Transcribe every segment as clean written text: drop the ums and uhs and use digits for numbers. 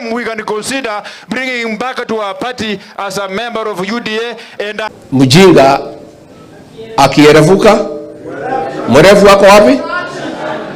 reform, we can consider bringing him back to our party as a member of UDA and Mjinga akierevuka, mwerevu ako wapi?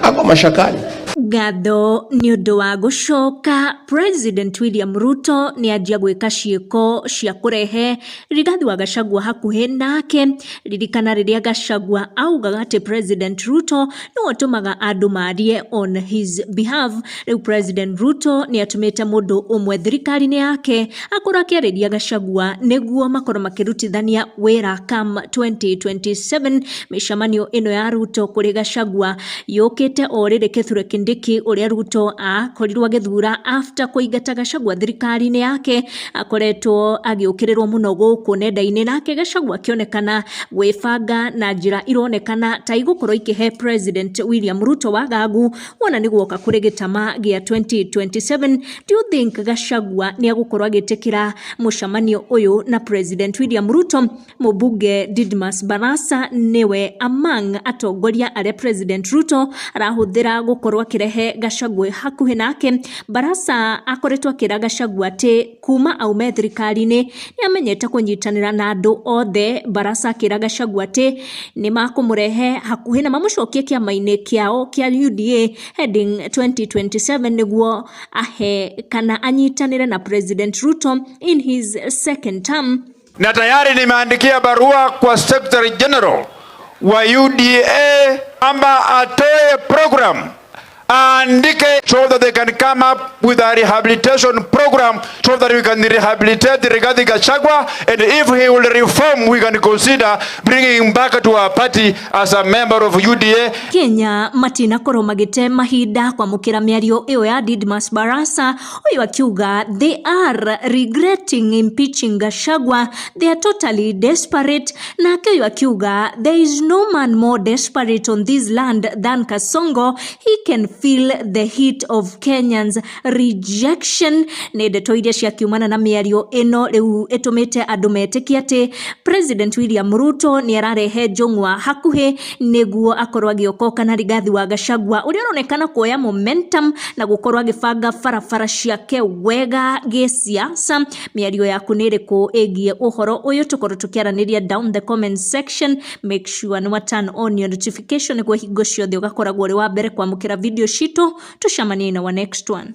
Ako mashakani. Ngatho nĩ ũndũ wa gũcoka. President William Ruto nĩ anjia gwĩka ciĩko cia kũrehe Rigathi wa Gachagua hakuhĩ nake. Ririkana rĩrĩa Gachagua augaga atĩ President Ruto nĩwe ũtũmaga andũ marie on his behalf. Rĩu President Ruto nĩ atũmĩte mũndũ ũmwe thirikari-inĩ yake akorwo akĩarĩria Gachagua nĩguo makorwo makĩrutithania wĩra come 2027. Mĩcemanio ĩno ya Ruto kũrĩ Gachagua yũkĩte o rĩrĩ Kithure Kindiki, ũrĩa Ruto akorirwo agĩthura after kũingata Gachagua thirikari-inĩ yake, akoretwo agĩũkĩrĩrwo mũno gũkũ nenda-inĩ, nake Gachagua akĩonekana gwĩbanga na njĩra ironekana ta igũkorwo ikĩhe President William Ruto wagagu wona nĩ guoka kũrĩ gĩtama gĩa 2027. Do you think Gachagua nĩ agũkorwo agĩtĩkĩra mũcemanio ũyũ na President William Ruto? Mũmbunge Didmus Barasa nĩwe among atongoria arĩa President Ruto arahũthĩra gũkorwo akĩrehe Gachagua hakuhĩ nake. Barasa akoretwo akĩra Gachagua atĩ kuma aume thirikari-inĩ nĩ amenyete kũnyitanĩra na andũ othe. Barasa akĩra Gachagua atĩ nĩ makũmũrehe hakuhĩ na mamũcokie kĩama-inĩ kĩao kĩa UDA heading 2027 nĩguo ahe kana anyitanĩre na President Ruto in his second term. Na tayari nimeandikia barua kwa Secretary General wa UDA kwamba atoe program, aandike, so that they can come up with a rehabilitation program so that we can rehabilitate Rigathi Gachagua, and if he will reform, we can consider bringing him back to our party as a member of UDA. Kenya matinakorwo magĩte mahinda kwamũkĩra mĩario ĩyo ya Didmus Barasa, ũyũ akiuga they are regretting impeaching Gachagua, they are totally desperate. Nake ũyũ akiuga there is no man more desperate on this land than Kasongo, he can feel the heat of Kenyans rejection. Nĩ ndeto iria ciakiumana na mĩario ĩno rĩu ĩtũmĩte andũ metĩkie atĩ President William Ruto nĩ ararehe njũng'wa hakuhĩ nĩguo akorwo agĩokoka na Rigathi wa Gachagua, ũrĩa ũronekana kuoya momentum na gũkorwo agĩbanga barabara ciake wega gĩsiasa. Mĩario yaku nĩ ĩrĩkũ ĩgiĩ ũhoro ũyũ? Tũkorwo tũkĩaranĩria down the comment section. Make sure nĩ wa turn on your notification nĩguo hingo ciothe ũgakoragwo ũrĩ wa mbere kwamũkĩra video citũ. Tũcemanie in our next one.